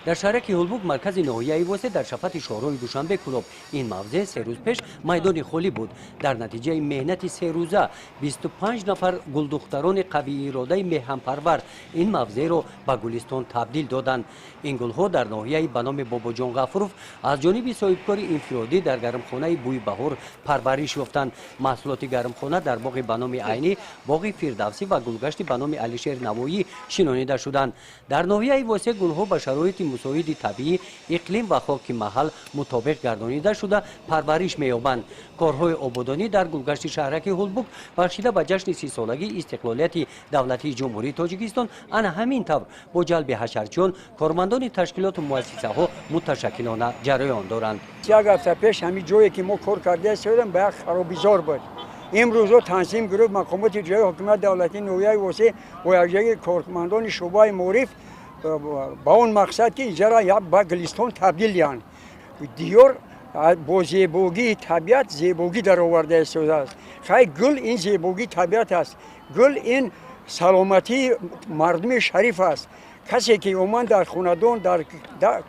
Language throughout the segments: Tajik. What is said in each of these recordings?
Дар шаҳраки Ҳулбук, маркази ноҳияи Восе, дар шафати шоҳроҳи Душанбе Кӯлоб, ин мавзеъ 3 рӯз пеш майдони холӣ буд. Дар натиҷаи меҳнати серӯза 25 нафар гулдухтарони қавииродаи меҳанпарвар ин мавзеъро ба гулистон табдил доданд. Ин гулҳо дар ноҳияи ба номи Бобоҷон Ғафуров аз ҷониби соҳибкори инфиродӣ дар гармхонаи Бӯи баҳор парвариш ёфтанд. Маҳсулоти гармхона дар боғи ба номи Айнӣ, боғи Фирдавсӣ ва гулгашти ба номи Алишер Навоӣ шинонида шуданд. Дар ноҳияи Восе гулҳо ба шароити мусоиди табиӣ, иқлим ва хоки маҳал мутобиқ гардонида шуда, парвариш меёбанд. Корҳои ободонӣ дар гулгашти шаҳраки Ҳулбук, бахшида ба ҷашни 30-солагии истиқлолияти давлатии Ҷумҳурии Тоҷикистон, ана ҳамин тавр бо ҷалби ҳашарчиён, кормандони ташкилоту муассисаҳо муташаккилона ҷараён доранд. Як ҳафта пеш ҳамин ҷое, ки мо кор кардаистодем, ба як харобизор буд. Имрӯзо танзим гирифт мақомоти ҷои ҳокимияти давлатии ноҳияи Восе бо якҷоягии кормандони шӯъбаи маориф ба он мақсад, ки инҷаро ба гулистон табдил диҳанд. Диёр бо зебогии табиат зебогӣ дароварда истодааст. Хай, гул ин зебогии табиат аст, гул ин саломатии мардуми шариф аст. Касе ки умуман дар хонадон, дар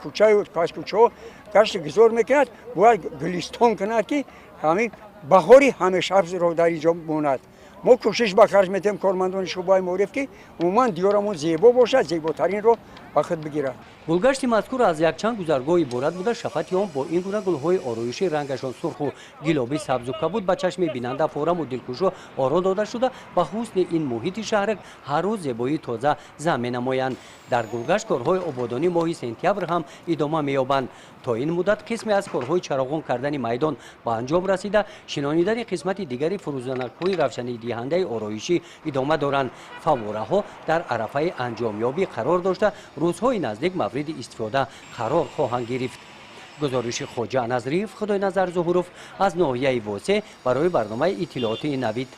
кӯчаю паскӯчаҳо гашту гузор мекунад, бояд гулистон кунад, ки ҳамин баҳори ҳамешаро дар инҷо монад. Мо кӯшиш ба харҷ медиҳем, кормандони шӯъбаи маориф, ки умуман диёрамон зебо бошад, зеботаринро ба худ бигирад. Гулгашти мазкур аз якчанд гузаргоҳ иборат буда, шафати он бо ин гуна гулҳои ороишӣ, рангашон сурху гилобӣ, сабзу кабуд, ба чашми бинанда фораму дилкушо оро дода шуда, ба ҳусни ин муҳити шаҳрак ҳар рӯз зебоии тоза зам менамоянд. Дар гулгашт корҳои ободонӣ моҳи сентябр ҳам идома меёбанд. То ин муддат қисме аз корҳои чароғон кардани майдон ба анҷом расида, шинонидани қисмати дигари фурӯзанакҳои равшанидиҳандаи ороишӣ идома доранд. Фаввораҳо дар арафаи анҷомёбӣ қарор дошта, рӯзҳои наздик мавриди истифода қарор хоҳанд гирифт. Гузориши Хоҷа Назриев, Худойназар Зуҳуров аз ноҳияи Восе барои барномаи иттилоотии Навид.